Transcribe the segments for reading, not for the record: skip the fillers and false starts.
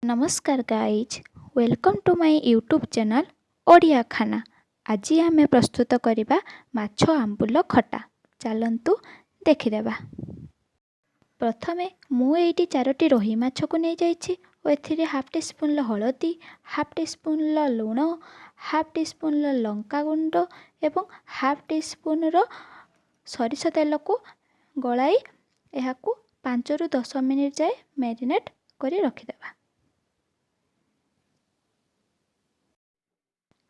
ନମସ୍କାର guys, welcome to my YouTube channel Odia ଖାନା। ଆଜି ଆମେ ପ୍ରସ୍ତୁତ କରିବା ମାଛ ଆମ୍ବୁଲ ଖଟା। ଚାଲନ୍ତୁ ଦେଖିଦେବା। ପ୍ରଥମେ ମୁଁ ଏଇଠି 4ଟି ରୋହି ମାଛକୁ ନେଇଯାଇଛି ଓ ଏଥିରେ ହାଫ୍ ଟି ସ୍ପୁନ୍ର ହଳଦୀ, ହାଫ୍ ଟି ସ୍ପୁନ୍ର ଲୁଣ, ହାଫ୍ ଟି ସ୍ପୁନ୍ର ଲଙ୍କା ଗୁଣ୍ଡ ଏବଂ ହାଫ୍ ଟି ସ୍ପୁନ୍ର ସୋରିଷ ତେଲକୁ ଗୋଳାଇ ଏହାକୁ 5ରୁ 10 ମିନିଟ୍ ଯାଏ ମ୍ୟାରିନେଟ୍ କରି ରଖିଦେବା।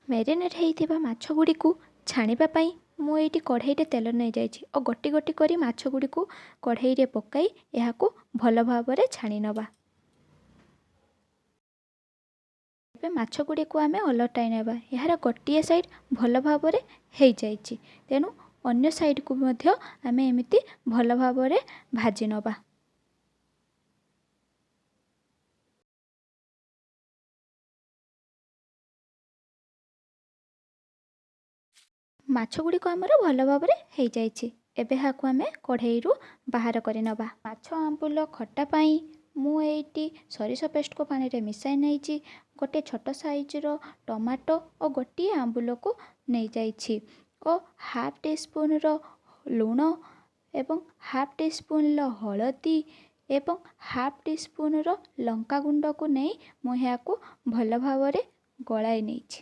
ମ୍ୟାରିନେଟ୍ ହେଇଥିବା ମାଛ ଗୁଡ଼ିକୁ ଛାଣିବା ପାଇଁ ମୁଁ ଏଇଠି କଢ଼େଇରେ ତେଲ ନେଇଯାଇଛି ଓ ଗୋଟି ଗୋଟି କରି ମାଛ ଗୁଡ଼ିକୁ କଢ଼େଇରେ ପକାଇ ଏହାକୁ ଭଲ ଭାବରେ ଛାଣି ନେବା। ଏବେ ମାଛ ଗୁଡ଼ିକୁ ଆମେ ଓଲଟାଇ ନେବା। ଏହାର ଗୋଟିଏ ସାଇଡ଼୍ ଭଲ ଭାବରେ ହେଇଯାଇଛି, ତେଣୁ ଅନ୍ୟ ସାଇଡ଼୍କୁ ମଧ୍ୟ ଆମେ ଏମିତି ଭଲ ଭାବରେ ଭାଜି ନେବା। ମାଛ ଗୁଡ଼ିକ ଆମର ଭଲ ଭାବରେ ହେଇଯାଇଛି। ଏବେ ଏହାକୁ ଆମେ କଢ଼େଇରୁ ବାହାର କରିନେବା। ମାଛ ଆମ୍ବୁଲ ଖଟା ପାଇଁ ମୁଁ ଏଇଠି ସୋରିଷ ପେଷ୍ଟକୁ ପାଣିରେ ମିଶାଇ ନେଇଛି। ଗୋଟିଏ ଛୋଟ ସାଇଜ୍ର ଟମାଟୋ ଓ ଗୋଟିଏ ଆମ୍ବୁଲକୁ ନେଇଯାଇଛି ଓ ହାଫ୍ ଟି ସ୍ପୁନ୍ର ଲୁଣ ଏବଂ ହାଫ୍ ଟି ସ୍ପୁନ୍ର ହଳଦୀ ଏବଂ ହାଫ୍ ଟି ସ୍ପୁନ୍ର ଲଙ୍କା ଗୁଣ୍ଡକୁ ନେଇ ମୁଁ ଏହାକୁ ଭଲ ଭାବରେ ଗୋଳାଇ ନେଇଛି।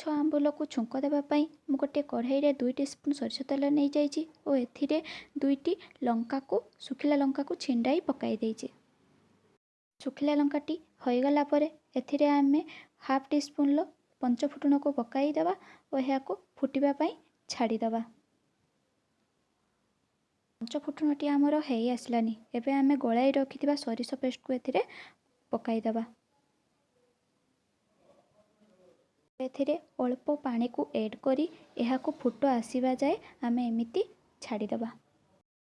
ମାଛ ଆମ୍ବୁଲକୁ ଛୁଙ୍କ ଦେବା ପାଇଁ ମୁଁ ଗୋଟିଏ କଢ଼େଇରେ 2 ଟି ସ୍ପୁନ୍ ସୋରିଷ ତେଲ ନେଇଯାଇଛି ଓ ଏଥିରେ 2ଟି ଲଙ୍କାକୁ, ଶୁଖିଲା ଲଙ୍କାକୁ ଛିଣ୍ଡାଇ ପକାଇ ଦେଇଛି। ଶୁଖିଲା ଲଙ୍କାଟି ହୋଇଗଲା ପରେ ଏଥିରେ ଆମେ ହାଫ୍ ଟି ସ୍ପୁନ୍ର ପଞ୍ଚଫୁଟଣକୁ ପକାଇଦେବା ଓ ଏହାକୁ ଫୁଟିବା ପାଇଁ ଛାଡ଼ିଦେବା। ପଞ୍ଚଫୁଟଣଟି ଆମର ହେଇ ଆସିଲାନି। ଏବେ ଆମେ ଗୋଳାଇ ରଖିଥିବା ସୋରିଷ ପେଷ୍ଟକୁ ଏଥିରେ ପକାଇଦେବା। ଏଥିରେ ଅଳ୍ପ ପାଣିକୁ ଏଡ଼୍ କରି ଏହାକୁ ଫୁଟ ଆସିବା ଯାଏ ଆମେ ଏମିତି ଛାଡ଼ିଦେବା।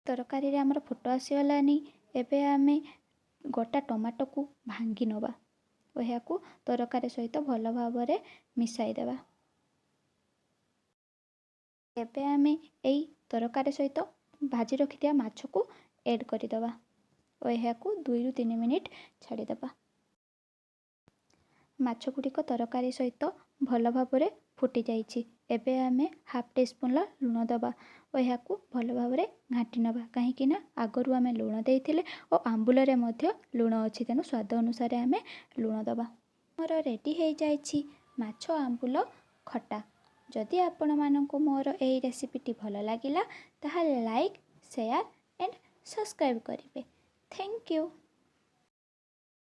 ତରକାରୀରେ ଆମର ଫୁଟ ଆସିଗଲାନି। ଏବେ ଆମେ ଗୋଟା ଟମାଟୋକୁ ଭାଙ୍ଗି ନେବା ଓ ଏହାକୁ ତରକାରୀ ସହିତ ଭଲ ଭାବରେ ମିଶାଇଦେବା। ଏବେ ଆମେ ଏଇ ତରକାରୀ ସହିତ ଭାଜି ରଖିଥିବା ମାଛକୁ ଏଡ଼୍ କରିଦେବା ଓ ଏହାକୁ 2ରୁ 3 ମିନିଟ୍ ଛାଡ଼ିଦେବା। ମାଛ ଗୁଡ଼ିକ ତରକାରୀ ସହିତ ଭଲ ଭାବରେ ଫୁଟି ଯାଇଛି। ଏବେ ଆମେ ହାଫ୍ ଟି ସ୍ପୁନ୍ର ଲୁଣ ଦେବା ଓ ଏହାକୁ ଭଲ ଭାବରେ ଘାଣ୍ଟି ନେବା, କାହିଁକି ନା ଆଗରୁ ଆମେ ଲୁଣ ଦେଇଥିଲେ ଓ ଆମ୍ବୁଲରେ ମଧ୍ୟ ଲୁଣ ଅଛି, ତେଣୁ ସ୍ୱାଦ ଅନୁସାରେ ଆମେ ଲୁଣ ଦେବା। ମୋର ରେଡ଼ି ହେଇଯାଇଛି ମାଛ ଆମ୍ବୁଲ ଖଟା। ଯଦି ଆପଣମାନଙ୍କୁ ମୋର ଏହି ରେସିପିଟି ଭଲ ଲାଗିଲା, ତାହେଲେ ଲାଇକ୍, ସେୟାର ଆଣ୍ଡ ସବସ୍କ୍ରାଇବ୍ କରିବେ। Thank you.